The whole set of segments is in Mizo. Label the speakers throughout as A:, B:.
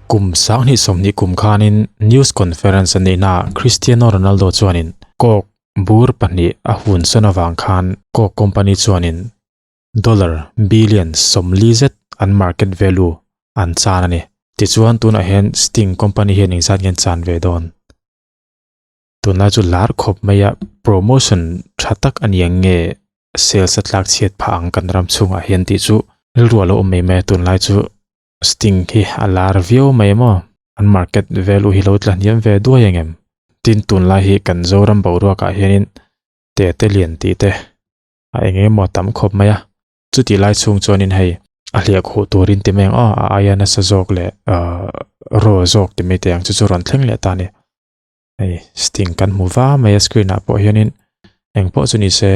A: Kum 2020 kum khanin news conference a neihnaah Cristiano Ronaldo chuanin Coke bur pahnih a hunsawn avang khan Coke company chuanin dollar billion 40 zet an market value an chan a ni. Tichuan tunah hian Sting company hian engzat nge an chan ve dawn? Tunlai chu lar khawp mai a, promotion tha tak a ni ang nge sales a tlak chhiat phah ang kan ram chhungah hian tih chu rilru a lo awm mai mai a, tunlai chu Sting hi a lar viau mai maw? An market value hi lo tla hniam ve duai ang em? Tin tunlai hi kan Zoram boruakah hianin te te lian tih te a eng emaw tam khawp mai a, chutih lai chhung chuanin hei a hliah khuh turin ti mai ang aw a aia nasa zawk leh ahh raw zawk ti mai te ang chu chu rawn thleng leh ta a ni. Hei sting kan hmu va mai a screen ah pawh hianin eng pawh chu ni se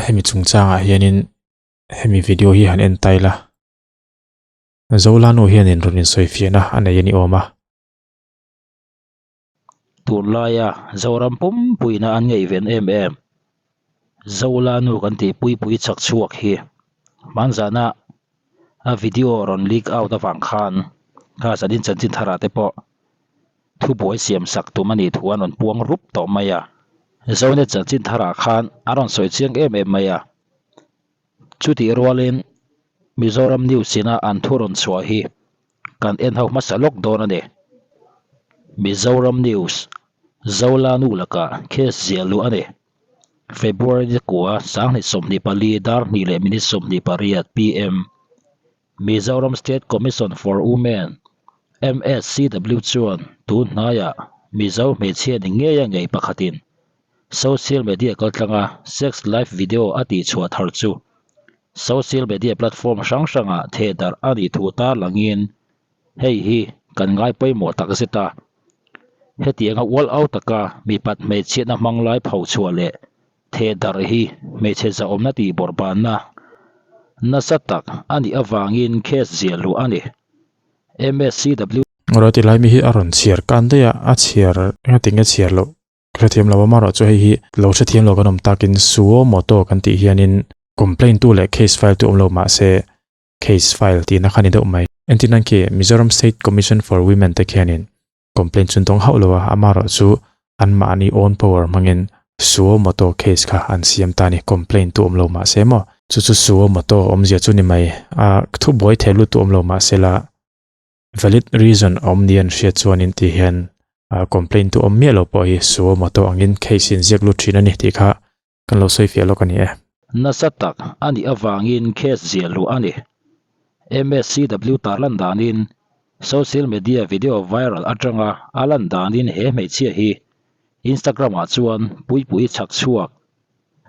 A: hemi chungchangah hianin hemi video hi han en ta ila Zolanu hianin rawn insawifiahna a nei a ni awm a.
B: Tunlaia Zoram pumpuina an ngaihven em em Zolanu kan tih puipui chak chhuak hi hmanzana a video rawn leak out avang khan kha zanin chanchin tharah te pawh thubuai siam sak tum a nih thu an rawn puang rup tawh mai a. Zonet chanchin tharah khan a rawn sawi chiang em em mai a. Chutih rualin Mizoram News ina an thu rawn chhuah hi kan en ho hmasa lawk dawn a ni. Mizoram News, Zolanu lakah case ziah luh a ni. February ni kua 2024 dar hnih leh minute 28 PM, Mizoram State Commission for Women, MSCW, chuan tun hnaiah Mizo hmeichhia ni ngeia ngei pakhatin Social media kaltlanga sex live video a tihchhuah thar chu social media platform hrang hrangah thehdarh a nih thu tarlangin hei hi kan ngai pawimawh tak zet a. Hetianga ual au taka mipat hmeichhiatna hmang lai phochhuah leh thehdarh hi hmeichhe zahawmna tih bawrhbanna nasa tak a nih avangin case ziah luh a ni. MSCW.
A: Rawh ti lai mi hi a rawn chhiar kan daih a, a chhiar engati nge chhiar loh Hrethiam lo amarawh chu hei hi lo hrethiam lo kan awm takin suo moto kan tih hianin complaint tu leh case file tu awm lo mahse case file tihna kha ni deuh mai. Entirnan khi Mizoram State Commission for Women te khianin complaint chun tawng hauh lo a, amarawh chu anmahni own power hmangin suo moto case kha an siam ta a ni, complaint tu awm lo mahse maw. Chu chu suo moto awmzia chu ni mai, a thubuai thei lut tu awm lo mahse la Valid reason a awm ni an hriat chuanin tih hian complaint tu awm miah lo pawh hi suo moto angin case in ziak lut thin a ni tih kha kan lo sawi fiah lawk a ni e.
B: Nasa tak a nih avangin case ziah luh a ni. MSCW tarlan danin social media video viral atanga a lan danin he hmeichhia hi Instagram ah chuan Puipui chhak chhuak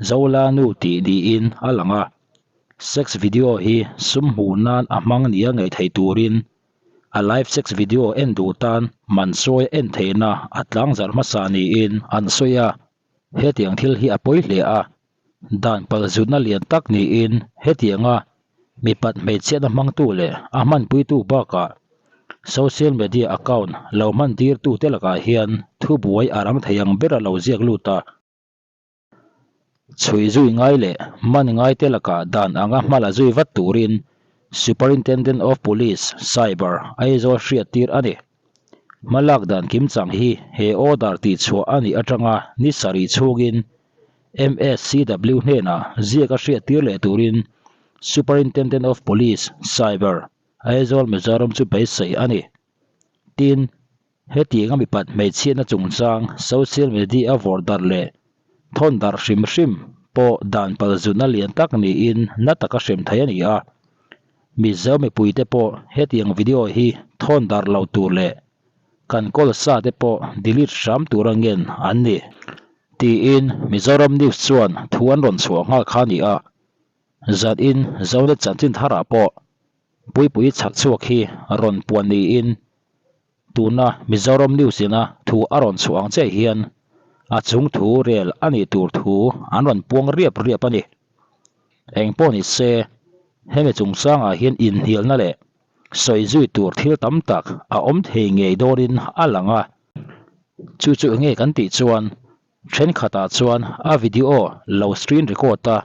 B: Zolanu tih niin a lang a. Sex video hi sum hmuh nan a hmang nia ngaih theih turin a live sex video en duh tan man sawi en theihna a tlangzarh hmasa niin an sawi a, hetiang thil hi a pawi hle a, dan palzutna lian tak niin hetianga mipat hmeichhiatna hmangtu leh a hmanpuitu bakah social media account lo hmantirtute lakah hian thubuai a rang thei ang ber a lo ziak lut a. Chhui zui ngai leh man ngaite lakah dan anga hma la zui vat turin Superintendent of Police, Cyber, Aizawl hriattir a ni. Hma lak dan kimchang hi he order tihchhuah a nih atanga ni sarih chhungin MSCW hnenah ziak a hriattir leh turin Superintendent of Police, Cyber, Aizawl Mizoram chu beisei a ni. Tin, Hetianga mipat hmeichhiatna chungchang social media a vawrh darh leh thawn darh hrim hrim pawh dan palzutna lian tak niin na taka hrem thei a ni a. Mizo mipuite pawh hetiang video hi thawn darh lo tur leh kan kawl sa te pawh delete hram tura ngen an ni tiin Mizoram News chuan thu an rawn chhuah nghal kha a ni a. Zanin Zonet chanchin tharah pawh Puipui chhak chhuak hi rawn puan niin tuna Mizoram News ina thu a rawn chhuah ang chiah hian a chung thu rel a nih tur thu an rawn puang riap riap a ni. Eng pawh ni se, hemi chungchangah hian inhnialna leh sawi zui tur thil tam tak a awm thei ngei dawnin a lang a. Chu chu enge kan tih chuan thenkhatah chuan a video lo screen record a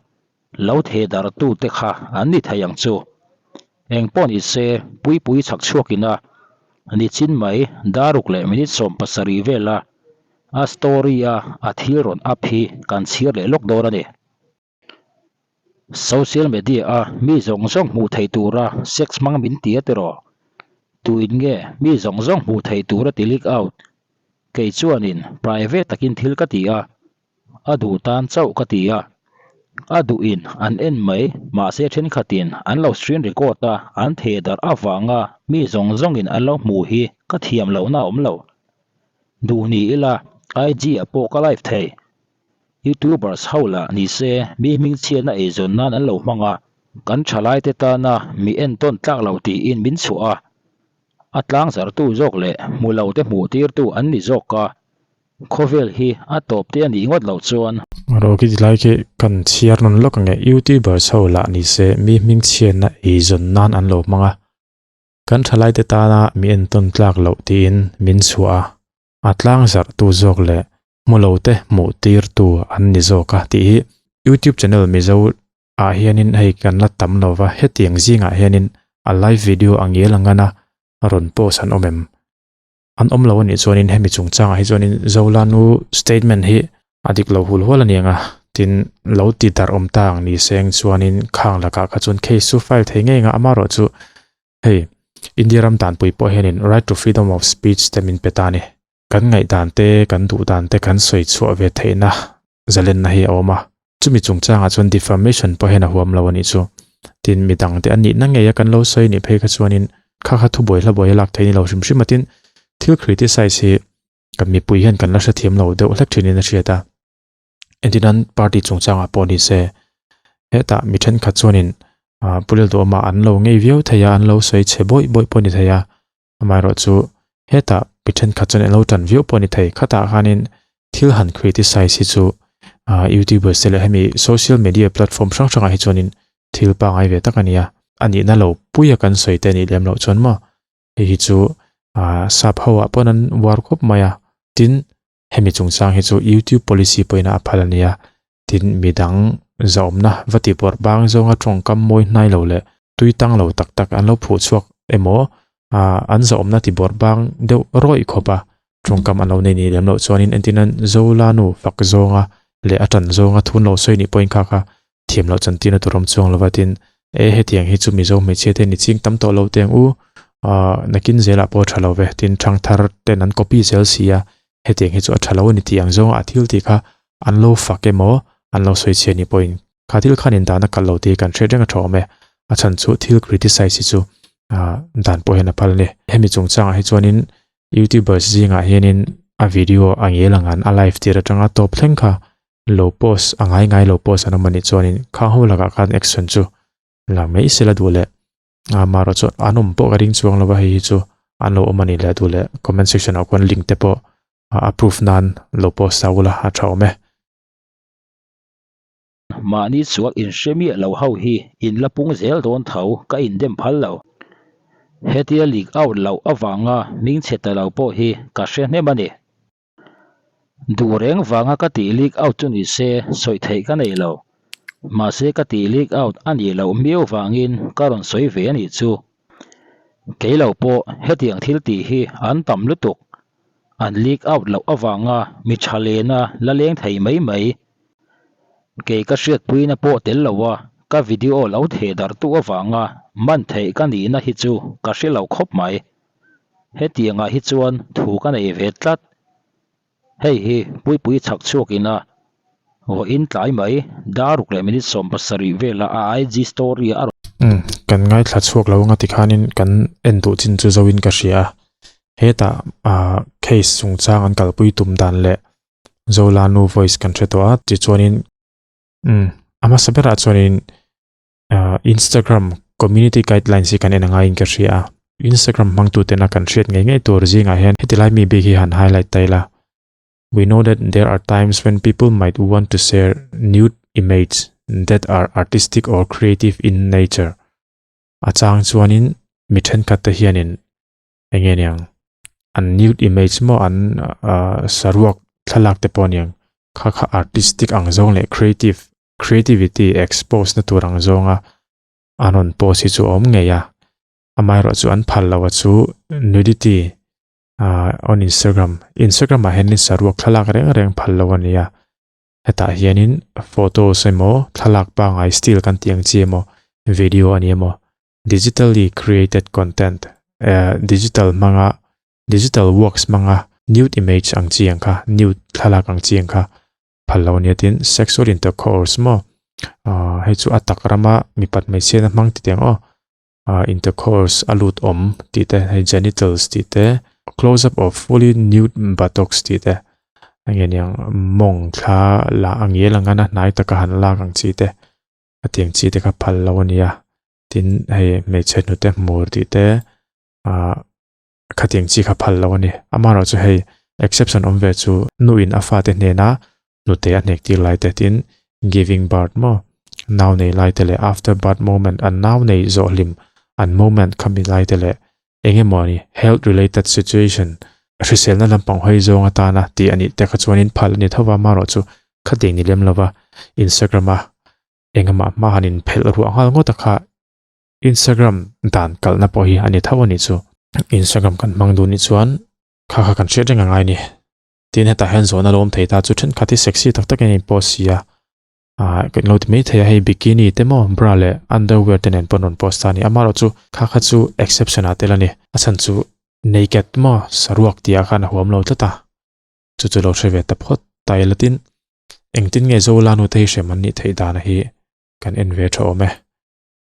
B: Lo theh darh tu te kha an ni thei ang chu. Eng pawh ni se, Puipui chhak chhuak ina. Nichin mai daruk leh minute 17 vela a story a a thil rawn up hi kan chhir leh lawk dawn a ni. Social media a mi zawng zawng hmuh theih tura sex hmang min ti a tiraw? Tuin nge mi zawng zawng hmuh theih tura ti leak out? Kei chuanin private takin thil ka ti a, a duh tan chauh ka ti a. A duhin an en mai, mahse thenkhatin an lo screen record a, an theh darh avanga mi zawng zawngin an lo hmuh hi ka thiam lohna a awm lo. Duh ni ila IG ah pawh ka live thei. Youtubers ho lah ni se mi hmingchhiatna eizawn nan an lo hmang a, kan thalaite tana mi entawn tlak lo tiin min chhuah a, a tlangzartu zawk leh hmu lo te hmuh tirtu an ni zawk a, khawvel hi a tawp te a nih ngawt loh chuan.
A: Rocky tilai khi kan chhiar nawn lawk ange, Youtubers ho lah ni se mi hmingchhiatna eizawn nan an lo hmang a, kan thalaite tana mi entawn tlak loh tiin min chhuah a, a tlangzarhtu zawk leh hmu lo te hmuh tirtu an ni zawk a tih hi YouTube channel Mizo ah hianin hei kan la tam lo va, hetiang zingah hianin a live video a ngel ang a rawn post an awm em? An awm lo a nih chuanin hemi chungchangah hi chuanin Zolanu statement hi a dik lo hul hual a ni ang a, tin lo ti darh awm ta ang ni seng chuanin khang lakah kha chuan case chu file thei ngei ang a, amaherawh chu hei India ram danpui pawh hianin right to freedom of speech te min pe ta a ni. Kan ngaihdan te, kan duhdan te kan sawi chhuah ve theihna zalenna hi a awm a. Chumi chungchangah chuan defamation pawh hian a huam lo a nih chu. Tin, midang te an nihna ngei a kan lo sawi nih phei kha chuanin kha kha thubuai hlabuai a lak theih ni lo hrim hrim a. Tin, thil criticize hi kan mipui hian kan la hrethiam lo deuh hlek thinin a hriat a. Entirnan party chungchangah pawh ni se, hetah mi thenkhat chuanin Pu Lelduama an lo ngei viau thei a, an lo sawi chhe bawih bawih pawh a ni thei a. Amaherawh chu hetah mi thenkhat chuan an lo tan viau pawh a ni thei. Khatah khanin thil han criticize hi chu ah youtubers te leh hemi social media platform hrang hrangah hi chuanin thil pangngai ve tak a ni a. A nihna lo puia kan sawi te a nih lem loh chuan maw hei hi chu ah sap ho ah pawn an uar khawp mai a. Tin, hemi chungchang hi chu youtube policy pawhin a phal a ni a. Tin, midang zahawmna va ti bawrh bang zawnga tawngkam mawi hnai lo leh tui tang lo tak tak an lo phuh chhuak emaw ah an zahawmna ti bawrh bang deuh rawih khawp a, tawngkam an lo nei ni lem loh chuanin entirnan Zolanu fak zawnga leh a tan zawnga thun lo sawi nih pawhin kha kha thiam loh chantirna tur awm chuang lova tin e hetiang hi chu Mizo hmeichhia te ni ching tam tawh lo teng u ah nakin zelah pawh a tha lo ve tin thangthar ten an copy zel si a hetiang hi chu a tha lo a ni tih ang zawnga a thil tih kha an lo fak emaw an lo sawi chhiat ni pawhin kha thil khan in dan a kalh lo tih kan hriat reng a tha awm e. A chhan chu thil criticize hi chu ah dan pawh hian a phal a ni. Hemi chungchangah hi chuanin youtubers zingah hianin a video a ngel ang an a live tir atanga tawp thleng kha lo post a ngai ngai lo post an awm a nih chuanin khang ho lakah khan action chu la mai sela duh leh amaherawh chu an awm pawh ka ring chuang lo va hei hi chu an lo awm a nih leh duh leh comment section ah khuan link te pawh a proof nan lo post ta ula a tha awm e.
B: Mahni sual inhre miah lo ho hi in la pung zel dawn tho ka indem phal lo. Hetia leak out loh avanga hming chhe ta lo pawh hi ka hre hnem a ni. Duh reng vanga ka tih leak out chu ni se sawi theih ka nei lo. Mahse ka tih leak out a nih loh miau vangin ka rawn sawi ve a nih chu. Kei lo pawh hetiang thil tih hi an tam lutuk. An leak out loh avanga mi tha lena la leng thei mai mai. Kei ka hriatpuina pawh tel lo a, ka video lo theh darh tu avanga man theih ka nihna hi chu ka hre lo khawp mai. Hetiangah hi chuan thu ka nei ve tlat. Hei hi Puipui chhak chhuak ina vawiin tlai mai daruk leh minute 17 vela a IG story a rawn.
A: Umm, kan ngaithla chhuak lo anga tikhanin kan en duh chin chu zoin ka hria a. Hetah ah case chungchang an kalpui tum dan leh Zolanu voice kan hre tawh a, tichuanin umm a hmasa berah chuanin ah Instagram community guidelines hi kan en angaiin ka hria a Instagram hmangtu tena kan hriat ngei ngei tur zingah hian heti lai mi bik hi han highlight ta ila we know that there are times when people might want to share nude image that are artistic or creative in nature a chang chuanin mi thenkhat te hianin enge niang an nude image maw an ah saruak thlalak te pawh aniang kha kha artistic ang zawng leh creative creativity expose na tur ang zawnga an rawn post hi chu a awm ngei a. Amaherawhchu an phal lo a chu nudity on Instagram Instagram ah hianin saruak thlalak reng reng phal lo a ni a hetah hianin photos emaw thlalak pangai still kan tih ang chi emaw video a ni emaw digitally created content eh digital hmanga digital works hmanga nude image ang chi ang kha nude thlalak ang chi ang kha phal lo a nia tin sexual intercourse maw ah hei chu a tak rama mipat hmeichhia na hmang ti teh ang aw ah intercourse a lut awm tih te hei genitals tih te close up of fully nude buttocks tih te eng nge niang mawng thla lah a ngel ang a hnai taka han lak ang chi te a tiang chi te kha phal lo a nia tin hei hmeichhe hnute hmur tih te ah khatiang chi kha phal lo a ni. Amaherawhchu hei exception awm ve chu nu in a fate hnena hnute a hnek tir lai te tin giving birth maw nau nei lai te leh after birth moment an nau nei zawh hlim an moment kha mi lai te leh eng emaw ni health related situation hriselna lampang hawi zawng atana tih a nih te kha chuanin phal a ni tho va amaherawhchu khatiang ni lem lova Instagram a engemaw hma han inphelh ruah nghal ngawt a kha Instagram dan kalhna pawh hi a ni tho a nih chu. Instagram kan hmang duh nih chuan kha kha kan hriat reng a ngai ni. Tin hetah hian zawhna lo awm thei ta chu thenkhat hi sexy tak takin a inpost si a. Ah kan lo ti mai thei a hei bikini te maw bra leh underwear te nen pawh an rawn post ta a ni. Amaherawhchu kha kha chu exception ah tel a ni. A chhan chu naked maw saruak tih ah khan a huam lo tlat a. Chu chu lo hre ve ta phawt ta ila tin engtin nge Zolanu te hi hrem an nih theih dan hi kan en ve tha awm e.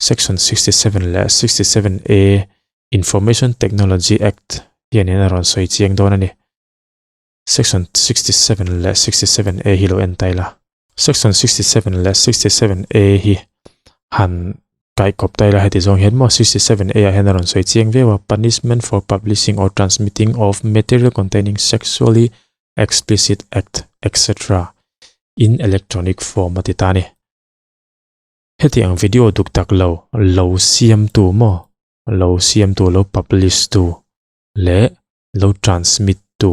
A: Section 67 leh 67A Information Technology Act hianin a rawn sawi chiang dawn a ni. Section 67 leh 67A hi lo en ta ila. Section 67 leh 67A hi han kaikawp ta ila heti zawng hian maw 67A ah hian a rawn sawi chiang viau a, Punishment for publishing or transmitting of material containing sexually explicit act etc. In electronic form a ti ta a ni. Hetiang video duk tak lo lo siamtu maw, lo siamtu, lo publish tu leh lo transmit tu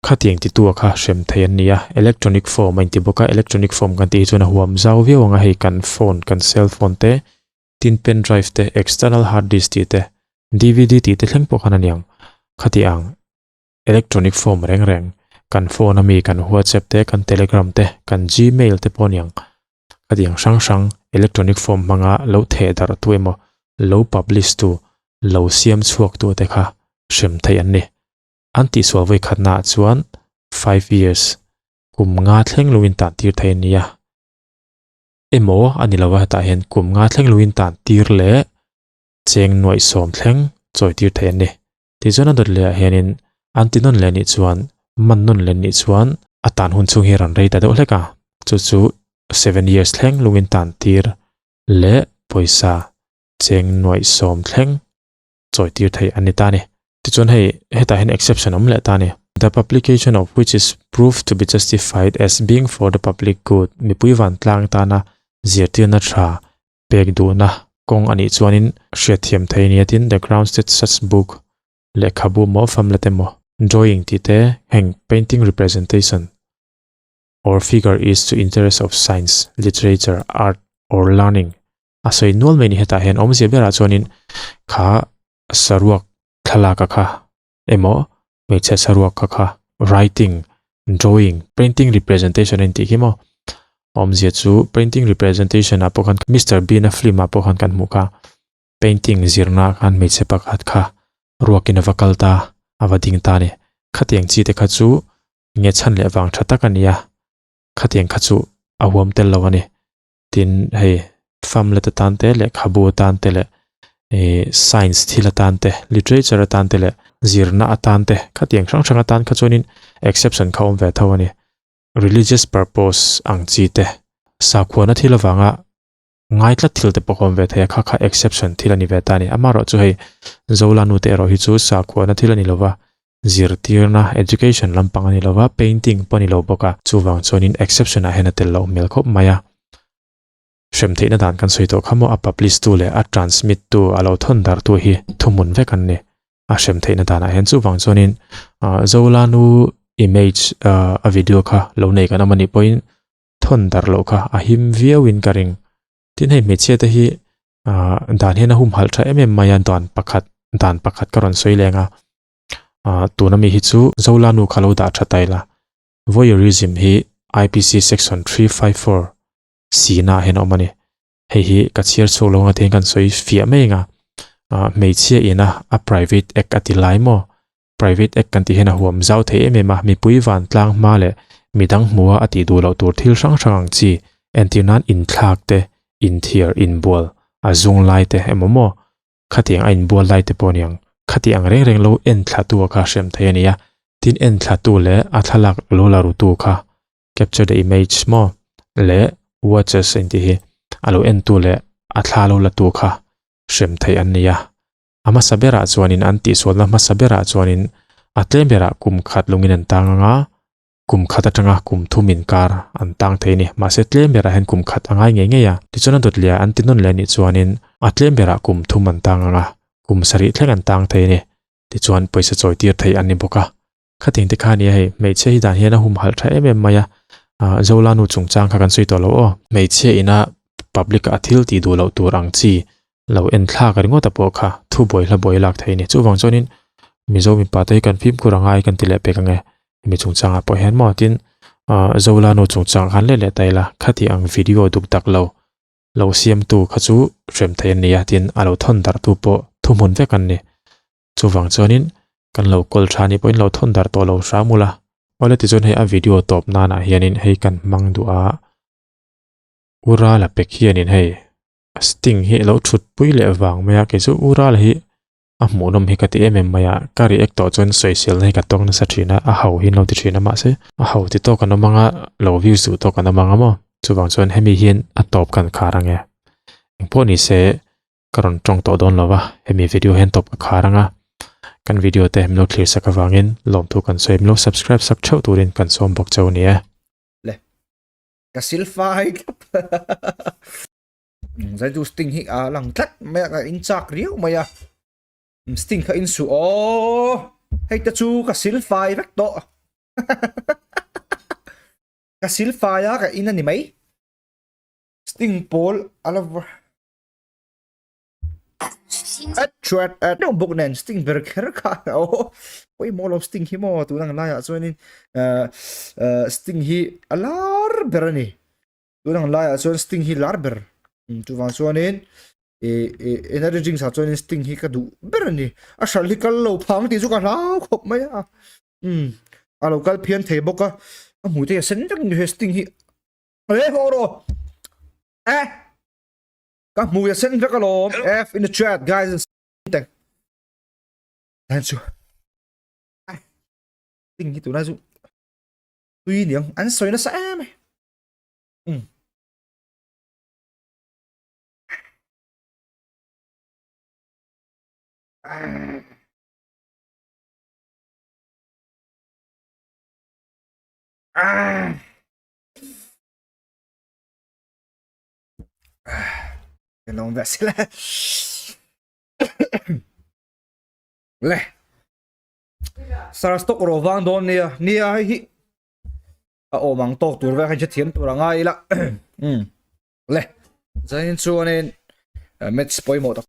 A: khatiang titu a kha hrem thei an ni a, electronic form a inti bawk a, electronic form kan tih hi chuan a huam zau viau ang a, hei kan phone, kan cell phone te, tin pen drive te, external hard disk tih te, dvd tih te thleng pawh khan a niang, khati ang electronic form reng reng kan phone ami kan whatsapp te, kan telegram te, kan gmail te pawh a niang. Khatiang hrang hrang electronic form hmanga lo theh darh tu emaw lo publish tu lo siam chhuak tu te kha hrem theih an ni. An tihsual vawi khatna ah chuan five years kum nga thleng lo in tan tir thei a nia. Emaw a ni lova hetah hian kum nga thleng lo in tan tir leh cheng nuaih sawm thleng chawi tir thei an ni. Tichuan a dawt leh ah hianin an ti nawn leh nih chuan man nawn leh nih chuan a tan hun chhung hi rawn rei ta deuh hlek a, chu chu seven years thleng lungin tan tir leh pawisa cheng nuaih sawm thleng chawi tir theih an ni ta a ni. Tichuan hei hetah hian exception awm leh ta a ni. The publication of which is proved to be justified as being for the public good, mipui vantlang tana zirtirna tha pek duhna kawng a nih chuanin hriatthiam thei nia tin the ground state such book lehkhabu maw famlet emaw drawing tih te heng painting representation or figure is to interest of science, literature, art or learning a sawi nual mai ni hetah hian awmzia berah chuanin kha saruak thlalak a kha emaw hmeichhe saruak kha kha writing, drawing, painting representation a intih khi maw awmzia chu painting representation ah pawh khan Mister Bean a film ah pawh khan kan hmuh kha painting zirna ah khan hmeichhe pakhat kha ruakin a va kal ta a va ding ta a ni khatiang chi te kha chu nge chhan leh vang tha tak a ni a khatiang kha chu a huam tel lo a ni. Tin hei famlet atan te lehkhabu atan te leh ih science thil atan te literature atan te leh zirna atan te khatiang hrang hrang atan kha chuanin exception kha awm ve tho a ni. Religious purpose ang chi te sakhuana thil avanga ngai tlat thil te pawh a awm ve thei a kha kha exception thil a ni ve ta a ni. Amaherawhchu hei Zolanu te erawh hi chu sakhuana thil a ni lova zirtirna, education lampang a ni lova, painting pawh a ni lo bawk a, chuvang chuanin exception ah hian a tel loh hmel khawp mai a. Hrem theihna dan kan sawi tawh kha maw a publish tu leh a transmit tu a lo thawn dar tu hi thuhmun vek an ni. A hrem theihna danah hian chuvang chuanin Zolanu image a video kha lo nei kan awm a nih pawhin thawn dar loh kha a him viauin ka ring. Tin hei hmeichhia te hi dan hian a humhalh tha em em mai a, dan pakhat. dan pakhat ka rawn sawi leng a. Ah tuna mi hi chu Zolanu kha lo dah tha ta ila. Voyeurism hi IPC section 354 sina hian a awm a ni. Hei hi ka chhiar chhuak lo anga te hian kan sawi fiah mai ang a. Ah hmeichhia ina a private act a ti lai maw? Private act kan tih hian a huam zau thei em em a, mipui vantlang hma leh midang hmua a tih duh loh tur thil hrang hrang ang chi, entir nan inthlak te, inthiar, inbual, a zung lai te emaw maw? Khatiang a inbual lai te pawh a ni ang. Khati ang reng reng lo en thlatu a kha hrem thei a ni a, tin en thlatu leh a thlalak lo la rutu kha capture the image maw leh watches a intih hi a lo entu leh a thla lo latu kha hrem thei an ni a. A hmasa berah chuanin an tihsualna hmasa berah chuanin a tlem berah kum khat lungin an tang ang a, kum khat atanga kum thum inkar an tang thei a ni. Mahse tlem berah hian kum khat a ngai ngei ngei a. Tichuan a dawt leh an ti nawn leh anih chuanin a tlem berah kum thum an tang ang a, kum sarih thleng an tang thei a ni. Tichuan pawisa chawi tir theih an ni bawk a. Khating te kha a ni a hei, hmeichhia hi dan hian a humhalh tha em em mai a, ah Zolanu chungchang kha kan sawi tawh lo aw. Hmeichhia ina public a thil tih duh loh tur ang chi lo en thlak ringawt a pawh kha thu buai hla buai lak thei a ni. Chuvang chuanin Mizo mipa te hi kan fimkhur a ngai kan ti leh pek ang e. Hemi chungchangah pawh hian maw tin ah Zolanu chungchang khan leh leh ta ila khati ang video duk dak lo lo siamtu kha chu hrem thei an ni a tin a lo thawn darhtu pawh thuhmun vek an ni. Chuvang chuanin kan lo call tha anih pawhin lo thawn darh tawh lo hram ula. Awle tichuan hei a video tawp nanah hianin hei kan hmang duh a, Urala pek hianin hei Sting hi a lo thut pui leh vang mai a, kei chu Urala hi a hmuhnawm hi ka ti em em mai a, ka react tawh chuan sawiselna hi ka tawng nasa thin a, a ho hi an lo ti thin a mahse a ho ti tawk an awm ang a, lo views duh tawk an awm ang a maw. Chuvang chuan hemi hian a tawp kan khar ang e. Engpawh ni se ka rawn tawng tawh dawn lo va, hemi video hian tawp ka khar ang a, kan video te min lo thlir sak avangin lawmthu kan sawi min lo subscribe sak theuh turin kan sawm bawk cheu a ni e.
C: Le ka silfai tlat zaitu sting hi a lang tlat mai a ka in chak riau mai a sting kha in su aw hei te chu ka silfai vek tawh ka silfai a ka in a ni mai sting pawl ala at chuan at no buk nen sting ber kher kha o poi mo lo sting hi mo tu nang lai ah chuanin sting hi a lar ber ani tu nang lai ah chuan sting hi lar ber chu wang chuanin e e energy drinks ah chuanin sting hi ka duh ber ani a hral hi kal lo phang ti chu ka hlau khawp mai a um a lo kal phian thei bawk a a hmu te a sen vek ni he sting hi e ho ro e Ka hmui a sen vek alawm. F in the chat guys and teng. Tan chu. Ting hi tuna chu. Tui niang an sawi nasa em. Um. Ah. Ah. Long ve se le. Le. Sar stock ro vang don nia. Nia hei hi. A awm ang tawk tur ve khan che thiam tur anga ila. Um. Le. Zain chuanin match pawimawh tak.